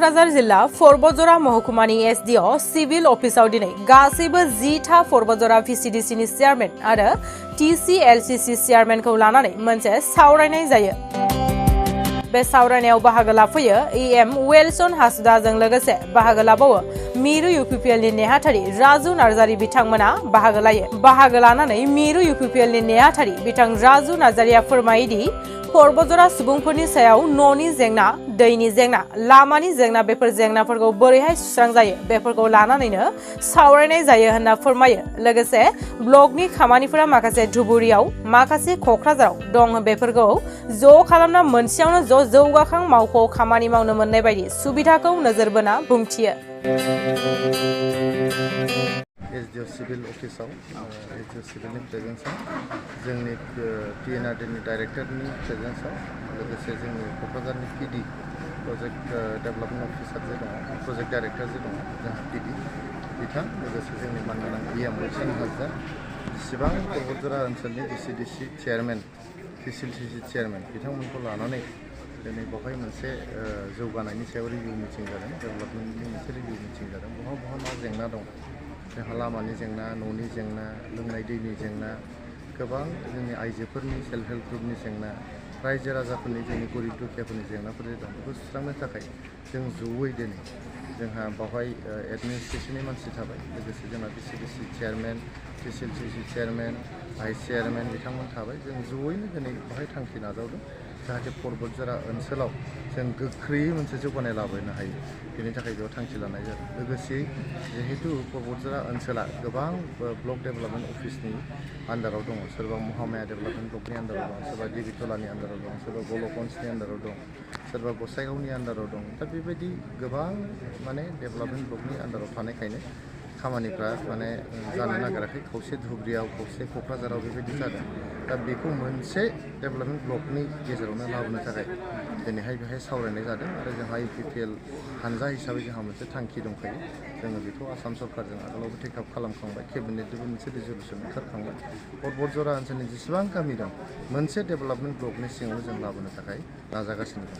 क'क्राझार जिल्ला परबतझरा महकुमानि SDO Civil अफिसाव दिनै गासैबो 10था परबतझरा VCDC नि चेयारमेन आरो TCLCC चेयारमेनखौ लानानै मोनसे सावरायनाय जायो। बे सावरायनायाव बाहागो लाफैयो EM वेलसन हासुदाजों लोगोसे बाहागो लाबावो मिरु UPPL नि नेहाथारि राजु नार्जारि बिथांमोना बाहागो लायो। बाहागो लानानै मिरु UPPL नि नेहाथारि बिथां राजु नार्जारिया फोरमायोदि परबतझरा सुबुंफोरनि सायाव न'नि जेंना, दैनि जेंना, लामानि जेंना बेफोर जेंनाफोरखौ बोरैहाय सुस्रांजायो बेफोरखौ लानानैनो सावरायनाय जायो होनना फोरमायो। लोगोसे ब्लकनि खामानिफोरा माखासे धुबुरियाव, माखासे क'क्राझाराव दं बेफोरखौ ज' खालामना मोनसेयावनो जौगाखां मावख'आव खामानि मावनो मोननाय बायदि सुबिदाखौ नोजोर बोना बुंथियो। SDO Civil अफिसाव SDO Civil नि प्रेजेन्सआव जोंनि PNRD नि डाइरेक्टरनि प्रेजेन्सआव लोगोसे जोंनि क'क्राझारनि PD प्रजेक्ट डेभेलपमेन्ट अफिसार जे दङ, प्रजेक्ट डाइरेक्टर जे दङ जोंहा PD बिथां, लोगोसे जोंनि मानगोनां EM वेलसन हाजरा, जेसेबां परबतझरा ओनसोलनि VCDC चेयारमेन, TCLCC चेयारमेन बिथांमोनखौ लानानै दिनै बेवहाय मोनसे जौगानायनि सायाव रिभिउ मिटिं जादों, डेभेलपमेन्टनि मोनसे रिभिउ मिटिं जादों। बहा मा जेंना दं, जोंहा लामानि जेंना, न'नि जेंना, लोंनाय दैनि जेंना, गोबां जोंनि आइजोफोरनि सेल्फ हेल्प ग्रुपनि जेंना, रायजो राजाफोरनि जोंनि गरिब दुखियाफोरनि जेंनाफोर दं, बेखौ सुस्रांनो थाखाय जों जयै दिनै जोंहा बेवहाय एडमिनिस्ट्रेसननि मानसि थाबाय, लोगोसे जोंना VCDC chairman, TCLCC chairman, vice chairman बिथांमोन थाबाय। जों जयैनो दिनै बेवहाय थांखि नाजावदों जाहाथे परबतझरा ओनसोलाव जों गोख्रैयै मोनसे जौगानाय लाबोनो हायो, बेनि थाखाय बेयाव थांखि लानाय जादों। लोगोसेयै जिहेतु परबतझरा ओनसोला गोबां ब्लक डेभेलपमेन्ट अफिसनि आन्डाराव दङ, सोरबा महामाया डेभेलपमेन्ट ब्लकनि आन्डाराव दं, सोरबा दिबितलानि आन्डाराव दं, सोरबा गलकन्सनि आन्डाराव दं, सोरबा गसाइगावनि आन्डाराव दं। दा बेबायदि गोबां डेभेलपमेन्ट ब्लकनि आन्डाराव थानायखायनो खामानिफ्रा जानो नागिराखै। खावसे धुबुरियाव, खावसे क'क्राझाराव बेबायदि जादों। दा बेखौ मोनसे डेभेलपमेन्ट ब्लकनि गेजेरावनो लाबोनो थाखाय दिनैहाय बेहाय सावरायनाय जादों आरो जोंहा UPPL हानजा हिसाबै जोंहा मोनसे थांखि दंखायो। जोङो बेखौ आसाम सरकारजों आगोलावबो टेकआप खालामखांबाय, केबिनेटनिबो मोनसे रिजलुसन ओंखारखांबाय। परबतझरा ओनसोलनि जेसेबां गामि दं मोनसे डेभेलपमेन्ट ब्लकनि सिङावनो जों लाबोनो थाखाय नाजागासिनो दं।